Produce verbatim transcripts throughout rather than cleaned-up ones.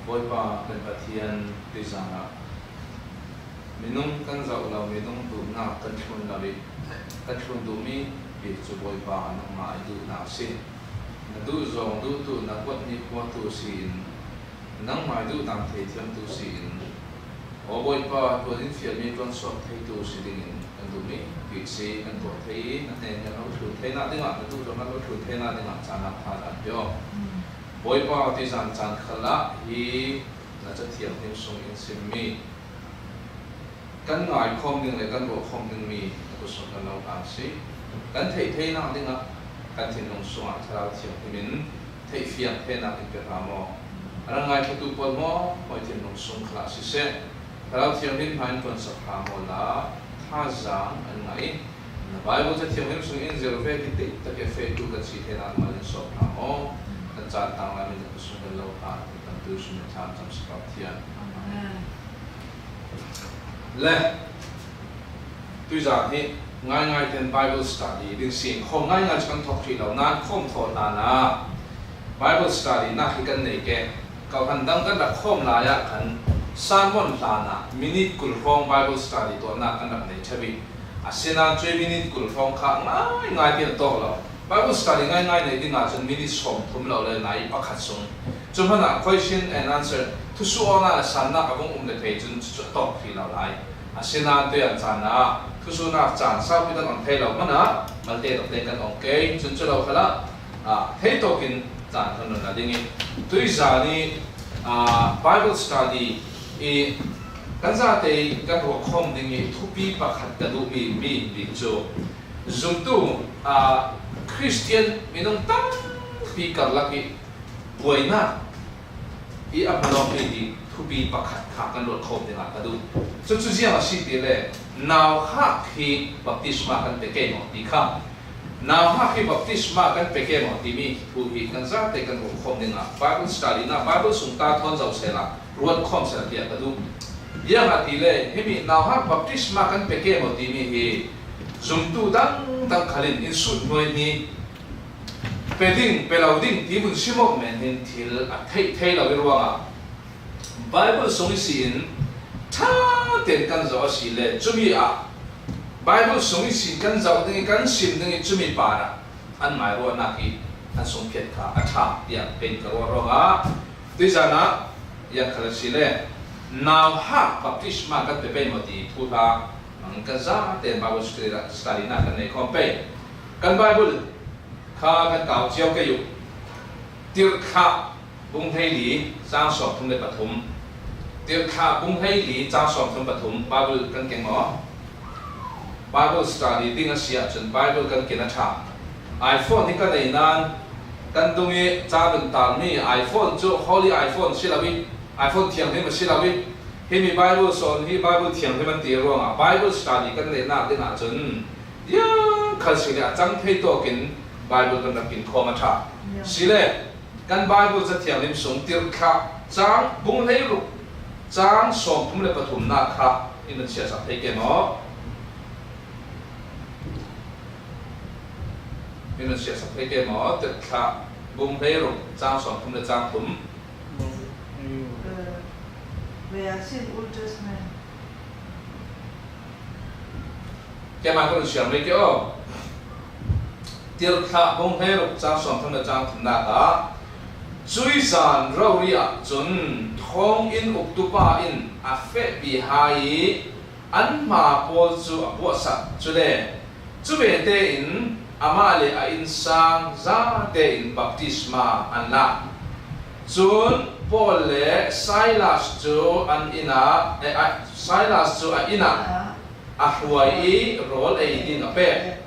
Bawipa kan Pathian, tuizan ah minung kan zoh lo, minung duhnak kan thlun lo i, kan thlun duhmi bik cu Bawipa, nangmah i duhnak si. Na duh zong duhtu, na huatmi huatu si in, nangmah i duhnak theithiamtu si in, aw Bawipa, tuan in fialmi tuan suak theitu si dingin kan duhmi bik si. Kan tuah thei i, na hnen kan lo thlun theinak dingah, na duh zong kan lo thlun theinak dingah caan ah thazaang pe aw. Bawipa, tuizan caan khal ah hi na Ca Thianghlim sung in simmi, kan ngaikhawm ding le kan ruahkhawm dingmi na kut sung kan lo tang si. Kan theih theinak dingah kan thinlung sungah Thlarau Thianghlim in theihfiang theinak in pe hram aw. A rak ngaithlatu pawl hmuahhmuah i thinlung sung khal ah siseh, Thlarau Thianghlim hna in ṭuansak hram aw la, thazaang an ngah i, na Baibal Ca Thianghlim sung in zir ve, ki tik tak i fehtu kan si theinak mal in sawm hram aw. Kan caan tanglam in na kut sung kan lo hna, kan tu sung in thlacam si, Pathian. Amen. Le, tuizan hi ngaingai tein Bible study ding si, khaw ngaingai cu kan thawk hrih lo, nan khawm thawh hlan ah Bible study nak hi kan nei ke. Kawhhran dang kan rak khawm lai ah khan sermon hlan ah minute kul hrawng Bible study tuahnak kan rak nei ṭheu i, asinain cuih minute kul hrawng kha ngaingai tein a tawk lo. Bible study ngaingai nei ding ahcun minute sawmthum lo le nai pakhat sung. Cu hmanh ah question and answer, thusuhnak le sannak a vung um le thei cun cucu a tawk hrih lo lai. Asinain tuian caan ah thusuhnak caan saupi kan on thei lo hmanh ah malte takte kan on ke. Cun cu lo khalah, ah, thei tawk in caan kan run la ding i, tuizan i, ah, Bible study i kan zate i kan ruahkhawm ding i thupi pakhat ka duhmi mi bik cu zumtu, aa, Khristian minung tampi karlak i buainak i a hmalawngmi ding thupi pakhat kha kan ruat khawm dingah ka duh. Cucu ziang a si ti le, nauhak hi baptisma kan pe ke maw ti kha. Nauhak hi baptisma kan pe ke maw timi thu hi kan zate kan ruat khawm dingah Bible study na Bible sung ta thawn zoh sehla ruat khawm sehla tiah ka duh. Ziangahtile himi nauhak baptisma kan pe ke maw timi hi zumtu dangdang khal in in sut hnuai hi pe ding, pe lo ding ti vun si maw men hin thil a theih thei lo i ruangah Bible sung i si in ṭha tein kan zoh a si le cumi ah Bible sung i si kan zoh ding i kan sim ding i cumi parah an ngairuahnak i an sungphiat kha a ṭha tiah kei ka ruah ruangah tuizan ah ziang khal a si le nauhak baptisma kan pe pei maw ti thu hla hmang kan zate Bible study, study nak kan nei khawm pei. Kan Bible kha kan kau cio kei uh. Tirhthlah bung hleili cang sawmthum le pathum. Tirhthlah bung hleili cang sawmthum pathum Bible kan keng maw? Bible study ding a si ahcun Bible kan ken a ṭha. iPhone hi ka nei nain kan dung i caan run talmi iPhone cu holy iPhone si lo i, iPhone thianghlim a si lo i, himi Bible sawn hi Bible thianghlim an ti ruangah Bible study kan neihnak ding ahcun ziang khal si le a cang thei tawk in Bible kan rak kin khawm a ṭha. Si le kan Bible Ca Thianghlim sung Tirhthlah cang bung hleiruk cang sawmthum le pathumnak kha in nan siasak thei ke maw? In nan siasak thei ke maw? Tirhthlah bung hleiruk cang sawmthum le cang thum. Where I see Old Testament. Keimah ka run siar mai ke aw. Tirhthlah bung hleiruk cang sawmthum le cang thumnak ah cuizan rori ah cun thawnginn uktupa in a fehpi hai i an hma pawl cu a puahsak. Cule cu ve tein amah le a innsang zate in baptisma an lak. Cun Paul le Silas cu an inn ah, eh, a, Silas cu a inn ah a hruai i rawl ei ding a pek.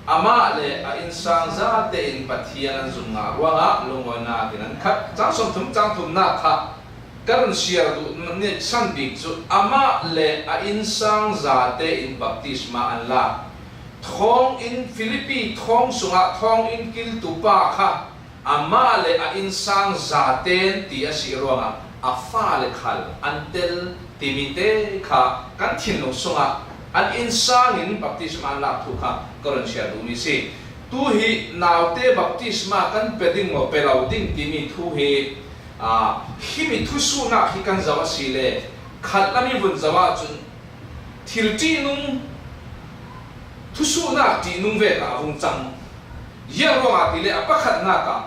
Amah le a innsang zate in Pathian an zumh ngah ruangah lungawinak in an khat. Cang sawmthum cang thumnak kha ka run siar duh nih san bik cu amah le a innsang zate in baptisma an lak. Thawnginn Filipi thawng sungah thawnginn kiltupa kha amah le a innsang zaten ti a si ruangah a fale khal an tel timi te kha kan thinlung sungah an innsang in baptisma an lak thu kha ka run siar duhmi si. Tu hi naute baptisma kan pe ding maw, pe lo ding timi thu hi A, himi thusuhnak hi kan zoh a si le, khat lam i vun zoh ahcun thil ṭihnung, thusuhnak ṭihnung vek ah a vung cang. Ziang ruangah ti le a pakhatnak ah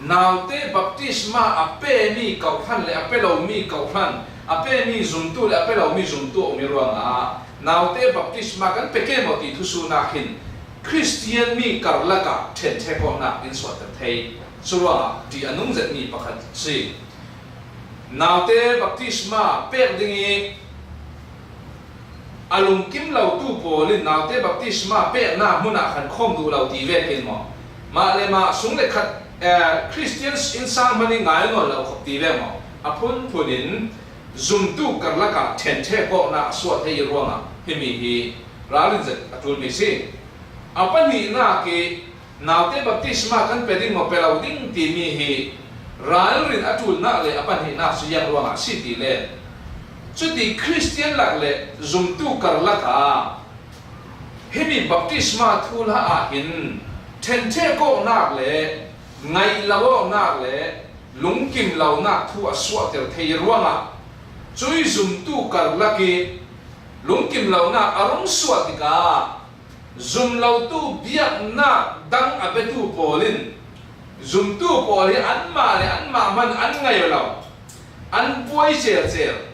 naute baptisma a pemi kawhhran le a pe lomi kawhhran, a pemi zumtu le a pe lomi zumtu a um i ruangah naute baptisma kan pe ke maw ti thusuhnak hin Khristian mi karlak ah ṭhenṭhek awknak in suahter thei. Curuangah ṭih a nung zetmi pakhat si. Naute baptisma pek ding i a lungkim lotu pawl in naute baptisma peknak hmun ah khan khawm duh lo ti vekin maw, mah le mah sung le khat, eh, Khristian innsang hman i ngai nawn lo khawp ti ve maw, a phunphun in zumtu karlak ah ṭhenṭhek awknak a suah thei i ruangah himi hi ralrin zet a ṭulmi si. A pahnihnak i naute baptisma kan pe ding maw pe lo ding timi hi ralrin a ṭulnak le a pahnihnak cu ziang ruangah si ti le, cuti Khristian lak le zumtu karlak ah himi baptisma thuhla ah hin ṭhenṭhek awknak le ngaih lo awknak le lungkim lonak thu a suahter thei i ruangah, cui zumtu karlak i lungkim lonak a rung suah tikah, zum lotu biaknak dang a biatu pawl in zumtu pawl hi anmah le anmah hman an ngaih lo, an buai celcel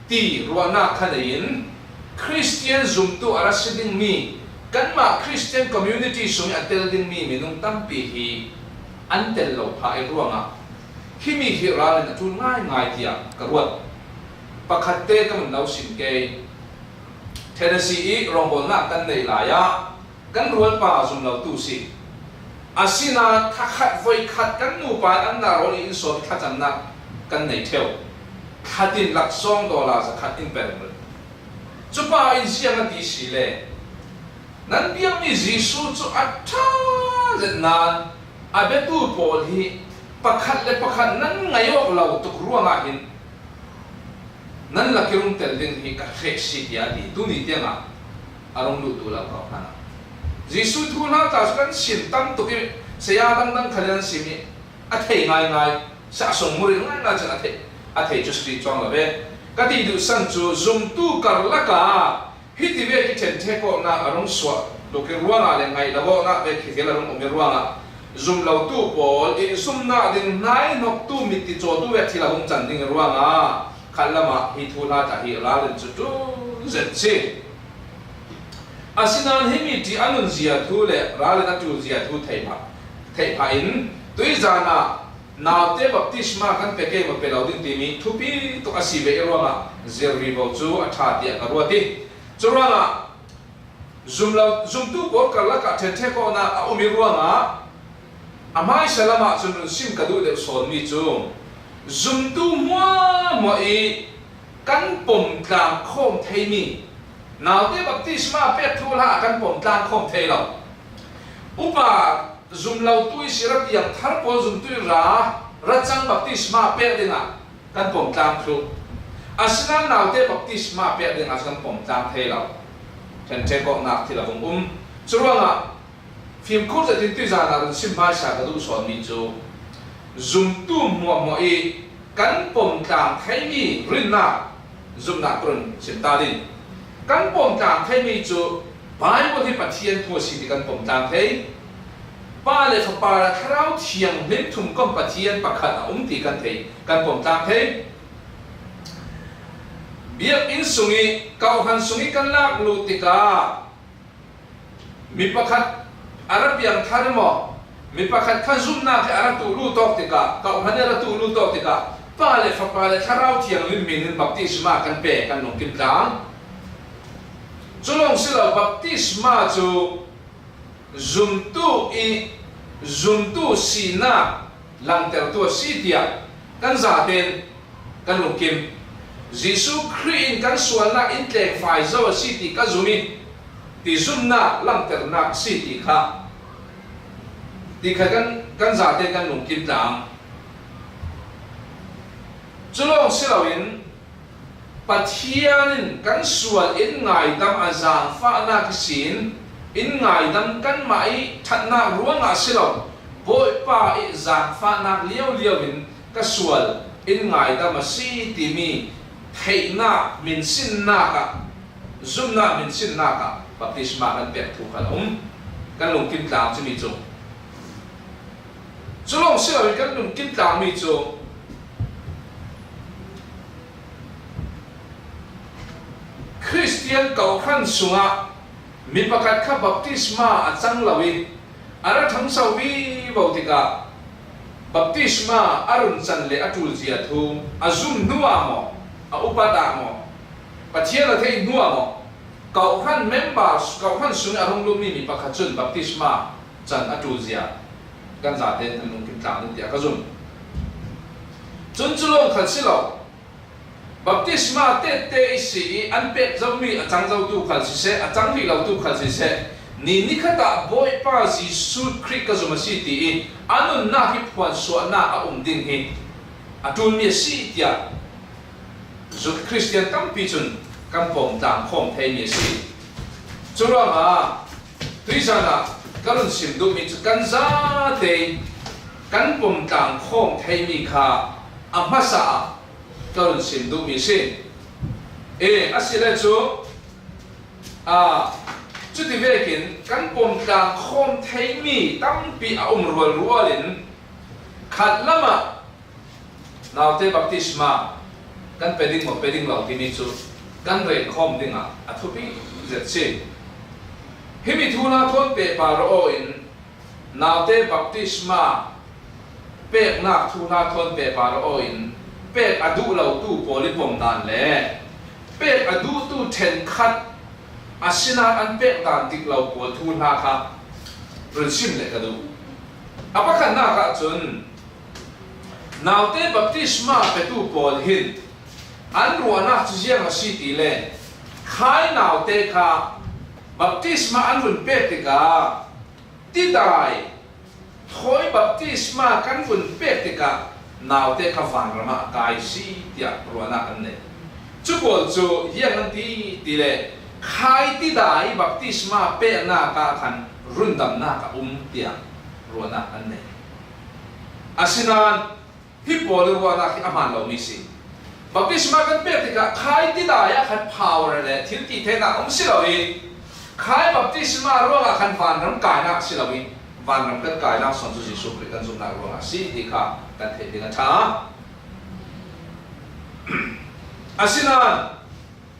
ti ruahnak kha nei in, Khristian zumtu a ra si dingmi, kanmah Khristian community sung i a tel dingmi minung tampi hi an tel lo phah i ruangah himi hi ralrin a ṭul ngaingai tiah ka ruat. Pakhatte ka vun lo sim ke. Tennessee i rawngbawlnak kan neih lai ah kan rualpa zum lotu si. Asinain thakhat voikhat kan nupa an dah rawl i inn sawm i thlacamnak kan nei ṭheu. Khat in laksawng dollar zakhat in per. Cupa in ziang a ti si le, nan biakmi Jesuh cu a ṭha zet nain a biatu pawl hi pakhat le pakhat nan ngaih awk lo tuk ruangah hin nan lak i rung tel ding hi ka hreh si, tiah a ti. Tuni tiangah a rung luh duh lo ko hna. Jesuh thuhla tla cu kan sim tam tuk i saya dangdang khal in an sim i a thei ngaingai. Sah sung muril ngaingai cun a thei, a thei cu si cuang lo ve. Ka ti duhsan cu zumtu karlak ah hiti vek i ṭhenṭhek awknak a rung suah tuk i ruangah le ngaih lo awknak vek hi thil a rung um i ruangah zum lotu pawl i zumnak ding hnaihnoktu mit ti cawtu vek thil a vung can ding i ruangah khatlam ah hi thuhla tla hi ralrin cu ṭul zet si. Asinain himi ṭih a nunzia thu le ralrin a ṭulzia thu theih phah, theih phah in tuizan ah naute baptisma kan pe ke maw pe lo ding timi thupi tuk a si ve i ruangah zirri vo cu a ṭha tiah ka ruat i, curuangah zum lo, zumtu pawl karlak ah ṭhenṭhek awknak a um i ruangah a hmaisa lam ah cun run sim ka duh deuh sawnmi cu zumtu hmuahhmuah i kan pomtlang khawm theimi, naute baptisma pek thuhla ah kan pomtlang khawm thei lo. Upa zum lotu i si, ra piangthar pawl zumtu i ra, ra cang baptisma pek dingah kan pomtlang thluh. Asinain naute baptisma pek dingah kan pomtlang thei lo. Ṭhenṭhek awknak thil a vung um. Curuangah fimkhur zetin tuizan ah run sim hmaisa ka duh sawnmi cu zumtu hmuahhmuah i kan pomtlang theimi rinnak zumhnak ka run sim ta ding. Kan pomtlang theimi cu Baibal hi Pathian thu a si ti kan pomtlang thei. Pa le Fapa le Thlarau Thianghlim thum kong Pathian pakhat a um ti kan thei, kan pomtlang thei. Biakinn sung i, kawhhran sung i kan lak luh tikah mi pakhat a ra piangthar i maw, mi pakhat kha zumhnak hi a ra tuh lut awk tikah, kawhhran i a ra tuh lut awk tikah Pa le Fapa le Thlarau Thianghlim min in baptisma kan pe, kan lungkim tlang. Cu lawng si lo, baptisma cu zumtu i, zumtu sinak langtertu a si tiah kan zaten kan lungkim. Jesuh Khrih in kan sualnak in tlengfai zo a si ti ka zum i, ti zumnak langternak a si ti kha, ti kha kan, kan zaten kan lungkim tlang. Cu lawng si loin, Pathian in kan sual in ngaidam a zaangfahnak ihsin in ngaidam kanmah i ṭhatnak ruangah a si lo, Bawipa i zaangfahnak liaulio in ka sual in ngaidam a si timi theihnak minsinnak ah, zumnak minsinnak ah baptisma kan pek thu khal a um. Kan lungkim tlang cumi cu, cu lawng si loin kan lungkim tlangmi cu Khristian kawhhran sungah mi pakhat kha baptisma a cang lo i a ra ṭhangso vivo tikah baptisma a run can le a ṭulzia thu a zum hnuah maw, a upat ah maw, Pathian a theih hnuah maw, kawhhran members, kawhhran sungih a hung lummi mi pakhat cun baptisma can a ṭulzia kan zate in kan lungkim tlang ding tiah ka zum. Cun cu lawng khal si lo. Baptisma tette i si i an pek zomi a cang zotu khal siseh, a cang hrih lotu khal siseh, ni nikhat ah Bawipa Jesuh Khrih ka zum a si ti i a nunnak hi phuansuahnak a um ding hi a ṭulmi a si tiah Zuk Khristian tampi cun kan pawm tlang khawm theimi a si. Curuangah tuizan ah ka run sim duhmi cu kan zate kan pawm tlang khawm theimi kha a hmasa ah ka run sim duhmi a si. E, a si le cu, aa, cuti vekin kan pawm tlang khawm theimi tampi a um rualrual in khat lam ah naute baptisma kan pe ding maw, pe ding lo timi cu kan rel khawm dingah a thupi zet si. Himi thuhla thawn pehpar aw in naute baptisma peknak thuhla thawn pehpar aw in pek a duh lotu pawl i pom dan le pek a duhtu ṭhenkhat asinain an pek dan dik lo pawl thuhla kha run sim leh ka duh. A pakhatnak ah cun naute baptisma petu pawl hin an ruahnak cu ziang a si ti le khai naute kha baptisma an run pek tikah tidai thawi baptisma kan vun pek tikah naute kha vanram ah a kai si tiah ruahnak an nei. Cu pawl cu ziang an ti ti le khai tidai baptisma peknak ah khan rundamnak a um tiah ruahnak an nei. Asinain hi pawl i ruahnak hi a hmaan lomi si. Baptisma kan pek tikah khai tidai ah khan power le thil ti theinak um si lo i khai baptisma ruangah khan vanram kainak si lo i vanram kan kainak sawn cu Jesuh Khrih kan zumhnak ruangah si ti kha kan theih ding a ṭha. Asinain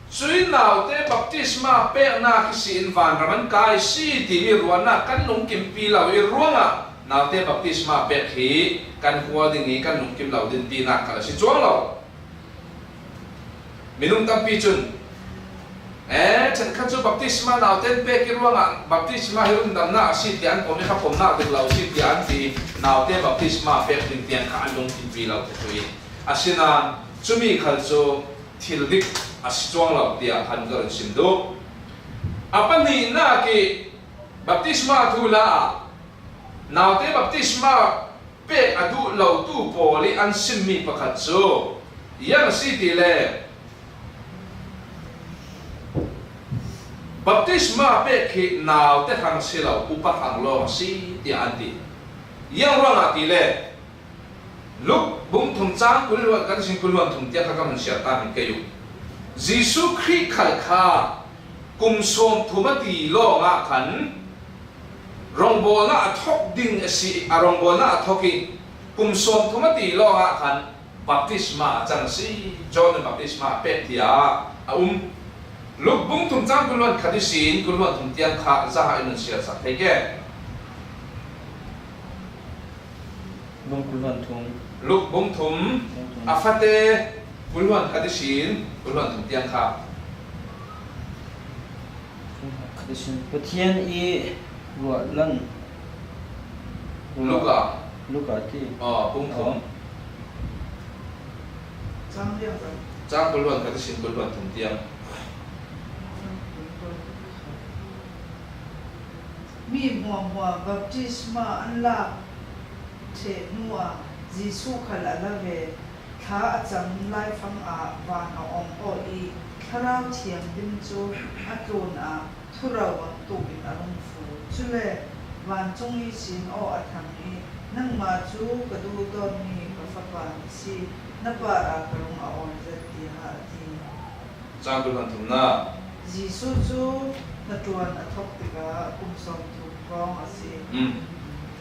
cui naute baptisma peknak ihsin vanram an kai si timi ruahnak kan lungkimpi lo i ruangah naute baptisma pek hi kan khual ding i kan lungkim lo ding tinak khal a si cuang lo. Minung tampi cun, e, ṭhenkhat cu baptisma naute an pek i ruangah baptisma hi rundamnak a si tiah an pom i kha pomnak ding lo a si tiah an ti. Naute baptisma pek ding tiang kha an lungkimpi lo te tu i asinain cumi khal cu thil dik a si cuang lo tiah khan ka run sim duh. A pahnihnak i baptisma thuhla ah naute baptisma pek a duh lotu pawl i an simmi pakhat cu ziang a si ti le baptisma pek hi naute hrang si lo, upa hrang lawng a si tiah an ti. Ziang ruangah ti le Luk bung thum cang kul hluan khat ihsin kul hluan thum tiang kha ka hun siar ta hmanh kei u. Jesuh Khrih khal kha kum sawm thum a ti lawngah khan rongbawlnak a thok ding a si, a rongbawlnak a thok i kum sawm thum a ti lawngah khan baptisma a cang a si. Johan in baptisma a pek tiah a um. Luk bung thum cang kul hluan khat ihsin kul hluan thum tiang kha zaha in hun siar sak thei ke. Bung kul hluan thum. Luk bung thum. Bung thum. A fate kul hluan khat ihsin kul hluan thum tiang kha. Kul hluan khat ihsin Pathian i ruahlan. Luka. Luka ti. Aw, bung thum. Aw. Cang liang kan. Cang kul hluan khat ihsin kul hluan thum tiang. Mi hmuahhmuah baptisma an lak ṭheh hnuah Jesuh khal a la ve. Thla a cam laifang ah van a awng awh i Thlarau Thianghlim cu a tlun ah thuro bantukin a rung fu. Cule vancung ihsin aw a thang i, "Nangmah cu ka duhdawtmi ka Fapa na Si, na pa a ka lung a awn zet, tiah a ti. Cang kul hlan thumna. Jesuh cu hnaṭuan a thawk tikah kum sawmthum hrawng a si. Mm.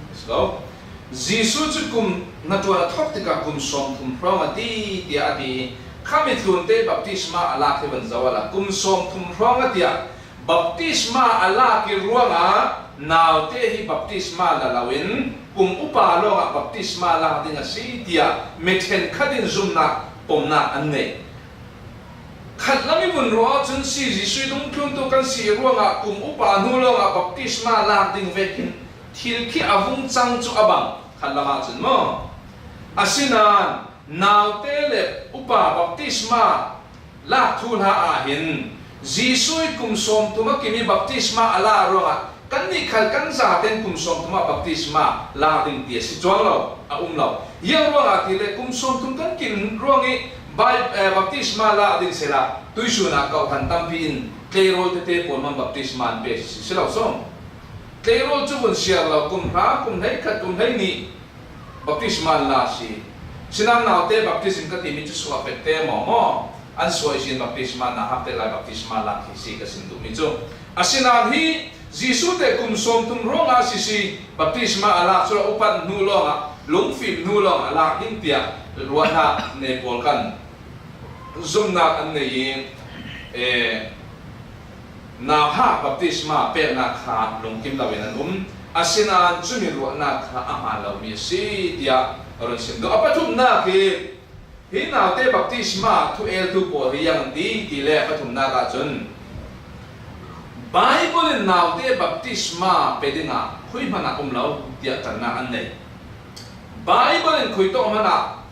Let's go. Jesuh cu kum hnaṭuan a thawk tikah kum sawmthum hrawng a ti, tiah a ti. Kha mitlunte baptisma a lak hi van zoh a la, kum sawmthum hrawng a tiah baptisma a lak ih ruangah naute hi baptisma la loin kum upa lawngah baptisma lak ding a si, tiah mi ṭhenkhat in zumnak pomnak an neih. Khatlam ih vun ruah ahcun si, Jesuh ih dungthluntu kan si ih ruangah kum upa hnu lawngah baptisma lak ding vekin thil khi a vung cang cu a bang, khatlam ahcun maw? Asinain naute le upa baptisma lak thuhla ah hin Jesuh ih kum sawmthum a kim ih baptisma a lak ruangah kannih khal kan zaten kum sawmthum ah baptisma lak ding ti a si cuang lo, a um lo. Ziang ruangah ti le kum sawmthum kan kim ruang ih bai-, eh, baptisma lak ding sehla tuihsun ah kawhhran tampi in tleirawl tete pawl hmang baptisma an pe si, si lo sawm. Tleirawl cu vun siar lo, kum hra, kum hleikhat, kum hleihnih baptisma an la si. Sinain naute baptism ka timi cu suah pekte maw maw? An suah ihsin baptisma na hap te lai baptisma lak hi si ka sim duhmi cu. Asinain hi Jesuh te kum sawmthum ruangah a sisi baptisma a lak cu upat hnu lawngah, lungfim hnu lawngah a lak ding tiah ruahnak nei pawl kan zumnak an nei ih, eh, nauhak baptisma peknak kha lungkim loin an um. Asinain cumi ruahnak kha a hmaan lomi a si, tiah a run sim duh. A pathumnak hi, hi naute baptisma thueltu pawl hi ziang an ti, ti le a pathumnak ahcun Baibal in naute baptisma pe dingah khui hmanh ah um lo, tiah ṭannak an nei. Baibal in khui tawk hmanh ah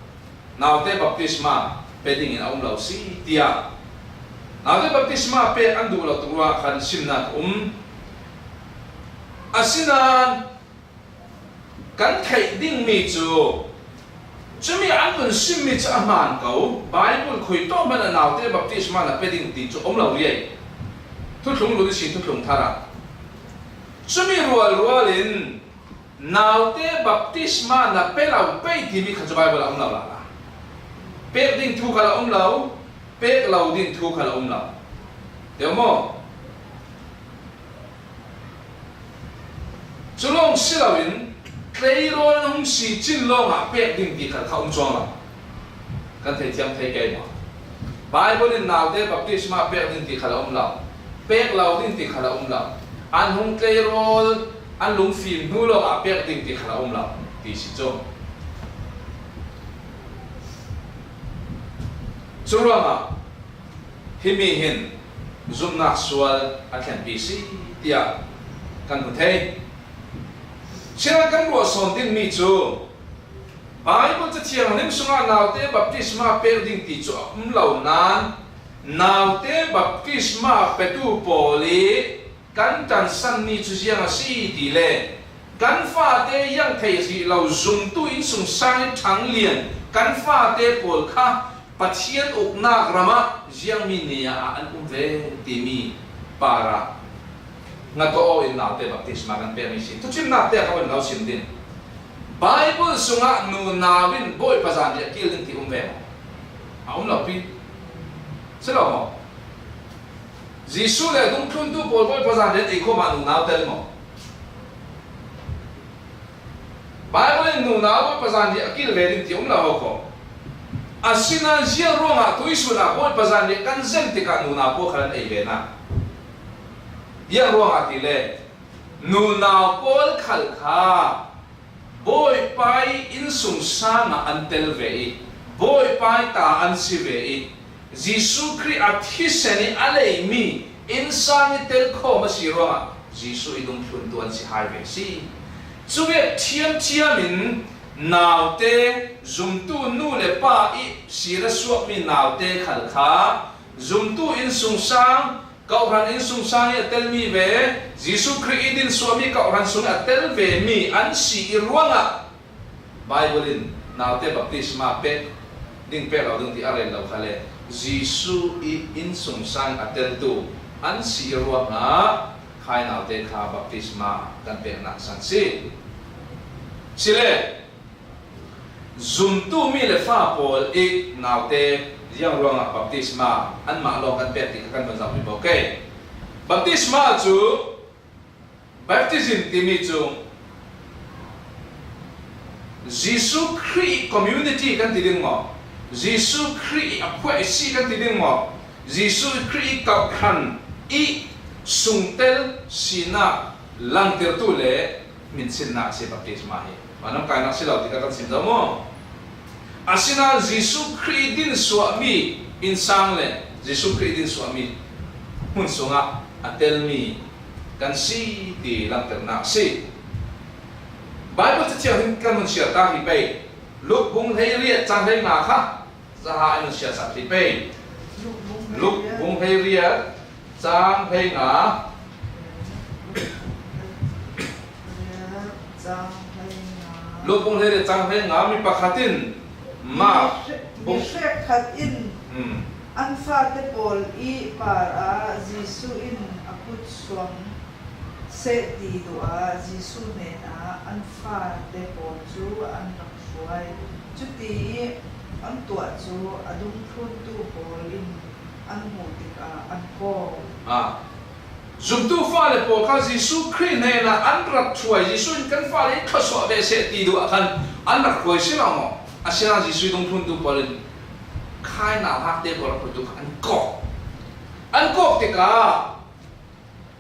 naute baptisma pe dingin a um lo si, tiah naute baptisma pek an duh lo tuk ruangah khan simnak a um. Asinain kan theih dingmi cu cumi an vun simmi cu a hmaan ko. Baibal khui tawk hmanh ah naute baptisma na pe ding ti cu a um lo riai. Thuthlung lut ihsin Thuthlung Thar ah cumi rualrual in naute baptisma na pe lo pei timi kha cu Baibal ah um lo lala. Pek ding thu khal a um lo, pek lo ding thu khal a um lo. Deuh maw? Cu lawng si loin tleirawl an hung si cin lawngah pek ding ti khal kha um cuang lo. Kan theithiam thei kei maw? Baibal in naute baptisma pek ding ti khal a um lo, pek lo ding ti khal a um lo. An hung tleirawl, an lungfim hnu lawngah pek ding ti khal a um lo, ti si cu. Curuangah himi hin zumhnak sual a thlenpi si, tiah kan hmu thei. Sinain kan ruah sawn dingmi cu Baibal Cathiang hlim sungah naute baptisma pek ding ti cu a um lo nain, naute baptisma petu pawl ih kan ṭansanmi cu ziang a si ti le kan fate ziang theih hrih lo zumtu innsungsang ih ṭhanglian kan fate pawl kha Pathian uknak ram ah ziangmi ni ah an um ve timi parah ngat aw in naute baptisma kan pekmi si. Thuchimnak te kha van lo sim ding. Baibal sungah nunau in Bawipa zanriah a kil ding ti um ve maw? A um lo pi. Si lo maw? Jesuh le dungthluntu pawl Bawipa zanriah an ei kho mah nunau tel maw? Baibal in nunau Bawipa zanriah a kil ve ding ti um lo ho ko. Asinain ziang ruangah tuihsun ah Bawipa zanriah kan zem tikah nunau pawl khal an ei ve na. Ziang ruangah ti le nunau pawl khal kha Bawipa ih innsungsang ah an tel ve ih, Bawipa ih ta an si ve ih, Jesuh Khrih a thisen ih a leimi innsang ih tel khawm a si ruangah Jesuh ih dungthluntu an si hai ve si. Cuvek ṭhiamṭhiam in naute, zumtu nu le pa ih sir a suakmi naute khal kha zumtu innsungsang, kawhhran innsungsang ih a telmi ve, Jesuh Khrih ih dinsuahmi kawhhran sungih a tel vemi an si ih ruangah Baibal in naute baptisma pek ding pek lo ding ti a rel lo khal le Jesuh ih innsungsang a teltu an si ih ruangah khai naute kha baptisma kan peknak san si. Sile Zumtu mi le fa pawl i naute ziang ruangah baptisma anmah lawng kan pek ti kha kan van zauh hi bawk e. Baptisma cu, baptism timi cu Jesuh Khrih i community kan ti ding maw? Jesuh Khrih i a phuah i si kan ti ding maw? Jesuh Khrih i kawhhran i sungtel sinak langtertu le hminsinnak a si baptisma hi. Vanam kainak si lo ti kha kan sim zo maw? Asinain Jesuh Khrih din suahmi innsang le Jesuh Khrih din suahmi hmun sungah a telmi kan si ti langternak a si. Baibal Cathiang hin kan hun siar ta hi pei. Luk bung hleiriat cang hleinga kha zaha in hun siarsak hi pei. Luk bung hleiriat cang hleinga. Luk bung hleiriat cang hleinga, mi pakhat in Mark bung hrekkhat in an fate pawl i parah Jesuh in a kut suang seh ti duh ah Jesuh hnenah an fate pawl cu an rak hruai. Cuti an tuah cu a dungthluntu pawl in an hmuh tikah an kawk. Zumtu fale pawl kha Jesuh Khrih hnenah an rak hruai, Jesuh in kan fale i thluasuah ve seh ti duh ah khan an rak hruai si lo maw? Asinain Jesuh i dungthluntu pawl in khai nauhakte pawl rak hruaitu kha an kawk. An kawk tikah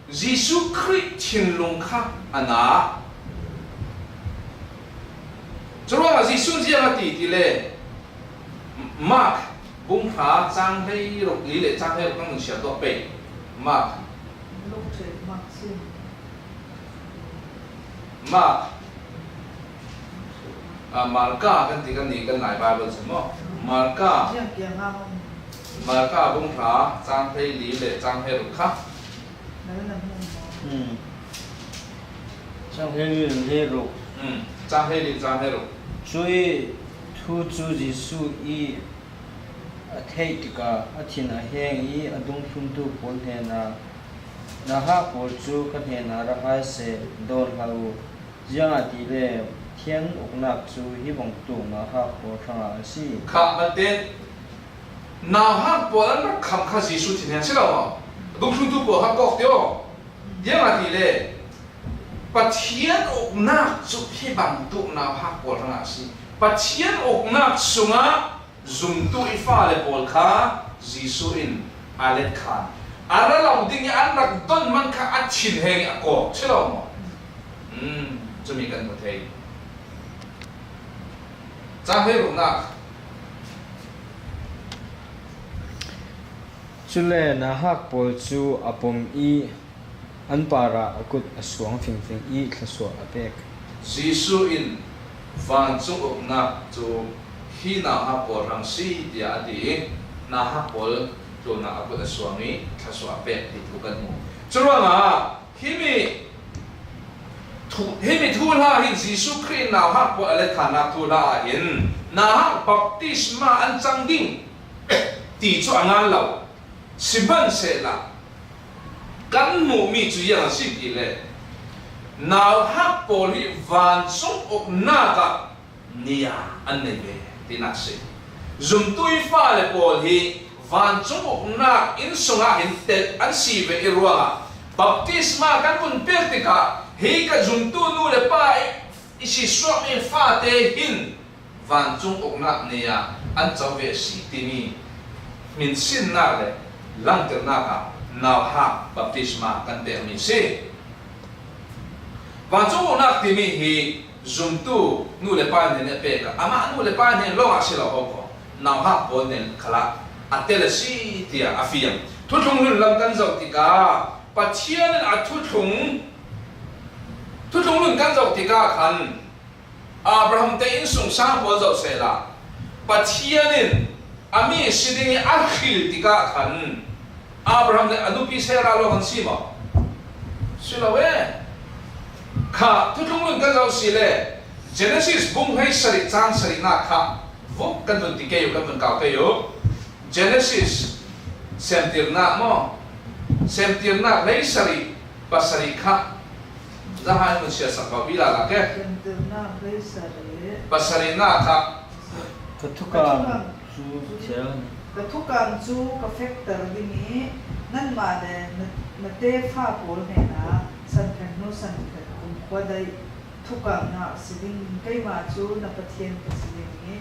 Jesuh Khrih thinlung kha a na. Curuangah Jesuh ziang a ti ti le Mark bung hra cang hleiruk li le cang hleiruk kan hun siar tuah pei. Mark. Mark. Ah, Marka kan ti kan ni kan ngai Bible cu maw? Marka. Marka bung hra cang hleili le cang hleiruk kha. Cang hleili le hleiruk. Cang hleili, cang hleiruk. Cui thu cu Jesuh i a theih tikah a thin a heng i a dungthluntu pawl hnenah, "Nauhak pawl cu ka hnenah ra hai seh, dawn hlah u. Ziangahtile thian uknak cu hi bantuk nauhak pawl hrangah a si." Kha, malte nauhak pawl an rak kham kha Jesuh thinheng si lo maw? Dungthluntu pawl kha kawk tio. Ziangahtile Pathian uknak cu hi bantuk nauhak pawl hrangah a si. Pathian uknak sungah zumtu i fale pawl kha Jesuh in a let khan a ra lo ding i an rak don man kha a thinheng i a kawk si lo maw? Cumi kan hmu thei. Cang hleiruknak. Cule nauhak pawl cu a pom i an parah a kut a suang fingfing i thluasuah a pek. Jesuh in vancung uknak cu hi nauhak pawl hrang si, tiah a ti i nauhak pawl tlunah a kut a suang i thluasuah a pek ti thu kan hmu. Curuangah himi thu, himi thuhla hi Jesuh Khrih in nauhak pawl a let khannak thuhla ah hin nauhak baptisma an cang ding ti cu a ngan lo. Sihmanhsehlaw kan hmuhmi cu ziang a si ti le, nauhak pawl hi vancung uknak ah ni ah an nei ve tinak si. Zumtu i fale pawl hi vancung uknak inn sungah hin telh an si ve i ruangah baptisma kan vun pek tikah hi ka zumtu nu le pa i, i si suakmi fate hin vancung uknak ni ah an co ve a si timi hminsinnak le langternak ah nauhak baptisma kan pekmi a si. Vancung uknak timi hi zumtu nu le pa hnen a pek ah, amah nu le pa hnen lawngah si lo ko, nauhak pawl hnen khalah a tel a si tiah a fiang. Thuthlung nun lam kan zoh tikah Pathian in a thuthlung, thuthlung nun kan zoh tikah khan Abraham te innsungsang pawl zoh sehla Pathian in a mi si ding i a hril tikah khan Abraham le a nupi Sarah lawng an si maw? Si lo e. Kha thuthlung nun kan zoh si le Genesis bung hleisarih cang sarihnak kha vuk kan vun ti kei u, kan vun kau kei u. Genesis semtirnak maw? Semtirnak hleisarih pasarih kha zahai mun siasak bau bila lak e. Semtirnak hleisarih. Pasarihnak kha Ka thukaam cu thial ni. Ka thukaam cu ka fekter ding i, nanmah le na, na tefa pawl hnenah sanphen hnu sanphen kumkhua daih thukaamnak a si ding. Keimah cu na Pathian ka si ding i,